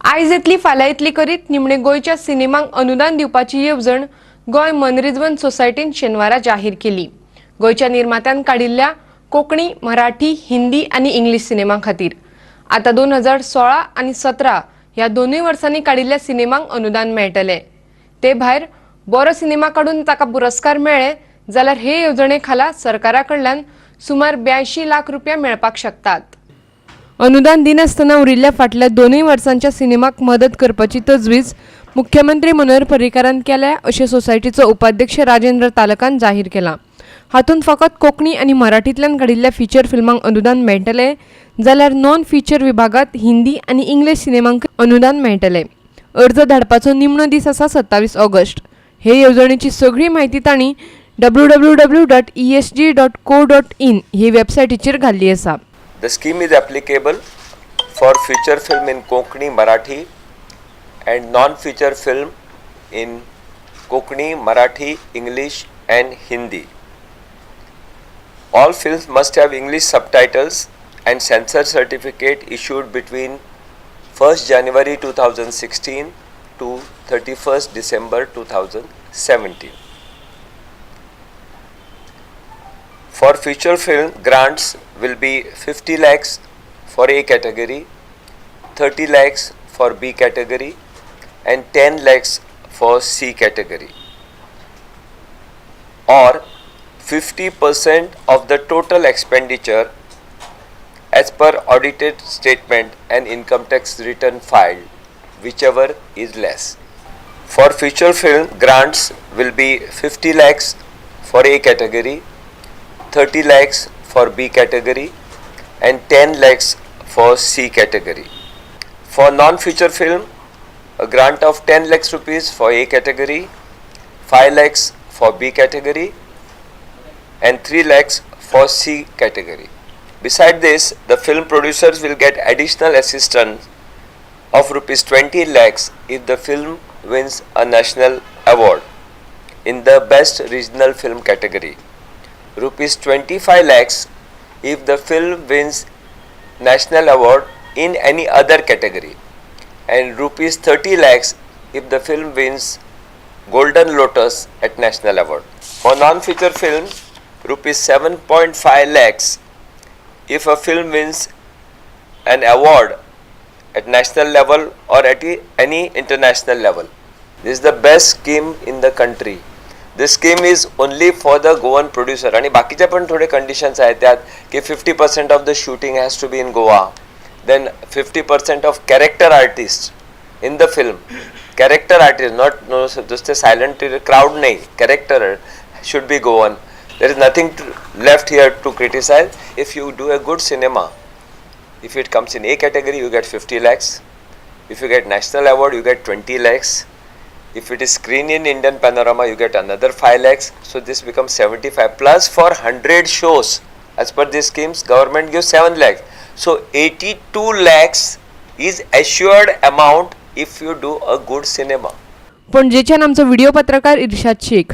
आयज येतली फाल्यां येतली करीत निमणे गोंयच्या सिनेमांक अनुदान दिवपाची येवजण गोंय मनरिजवण सोसायटीन शेनवारा जाहीर केली. गोंयच्या निर्मात्यान काडिल्ल्या कोंकणी, मराठी, हिंदी आनी इंग्लीश सिनेमां खातीर आतां 2016 आनी 17 ह्या दोनूय वर्सांनी काडिल्ल्या सिनेमांक अनुदान मेळटलें. ते भायर बरो सिनेमा काडून ताका पुरस्कार मेळ्ळे जाल्यार हे येवजणे खाला सरकारा कडल्यान सुमार 82 लाख रुपया मेळपाक शकतात. अनुदान दिनासतना उरिल्ल्या फाटल्या दोनूय वर्सांच्या सिनेमाक मदत करपाची तजवीज मुख्यमंत्री मनोहर पर्रीकारान केल्या अशें सोसायटीचो उपाध्यक्ष राजेंद्र तालकान जाहीर केलां. हातूंत फकत कोंकणी आनी मराठींतल्यान काडिल्ल्या फिचर फिल्मांक अनुदान मेळटलें जाल्यार नॉन फिचर विभागांत हिंदी आनी इंग्लीश सिनेमांक अनुदान मेळटलें. अर्ज धाडपाचो निमणो दीस आसा 27 ऑगस्ट. हे येवजणेची सगळी म्हायती तांणी www.esg.co.in हे वेबसायटीचेर घाल्ली आसा. The scheme is applicable for feature film in Konkani, Marathi and non-feature film in Konkani, Marathi, English and Hindi. All films must have English subtitles and censor certificate issued between 1st January 2016 to 31st December 2017. For feature film, grants will be 50 lakhs for A category, 30 lakhs for B category and 10 lakhs for C category, or 50% of the total expenditure as per audited statement and income tax return filed, whichever is less. For feature film, grants will be 50 lakhs for A category, 30 lakhs for B category and 10 lakhs for C category. For non-feature film, a grant of 10 lakhs rupees for A category, 5 lakhs for B category and 3 lakhs for C category. Beside this, the film producers will get additional assistance of rupees 20 lakhs if the film wins a national award in the best regional film category, rupees 25 lakhs if the film wins national award in any other category, and rupees 30 lakhs if the film wins Golden Lotus at national award. For non-feature film, rupees 7.5 lakhs if a film wins an award at national level or at any international level. This is the best scheme in the country. This scheme is only for the Goan producer. आणि बाकीचे पण थोडे conditions आहेत त्यात की 50% of the shooting has to be in Goa, then 50% of character artist in the film, character artist, not no नुसते silent crowd नाही, character should be Goan. There is nothing left here to criticize. If you do a good cinema, if it comes in A category, you get 50 lakhs. If you get national award, you get 20 lakhs. If it is screened in Indian Panorama, you get another 5 lakhs. So this becomes 75 plus for 100 shows. As per these schemes, government gives 7 lakhs. So 82 lakhs is assured amount if you do a good cinema. पणजेच्यान आमचो video पत्रकार इर्शाद शेख.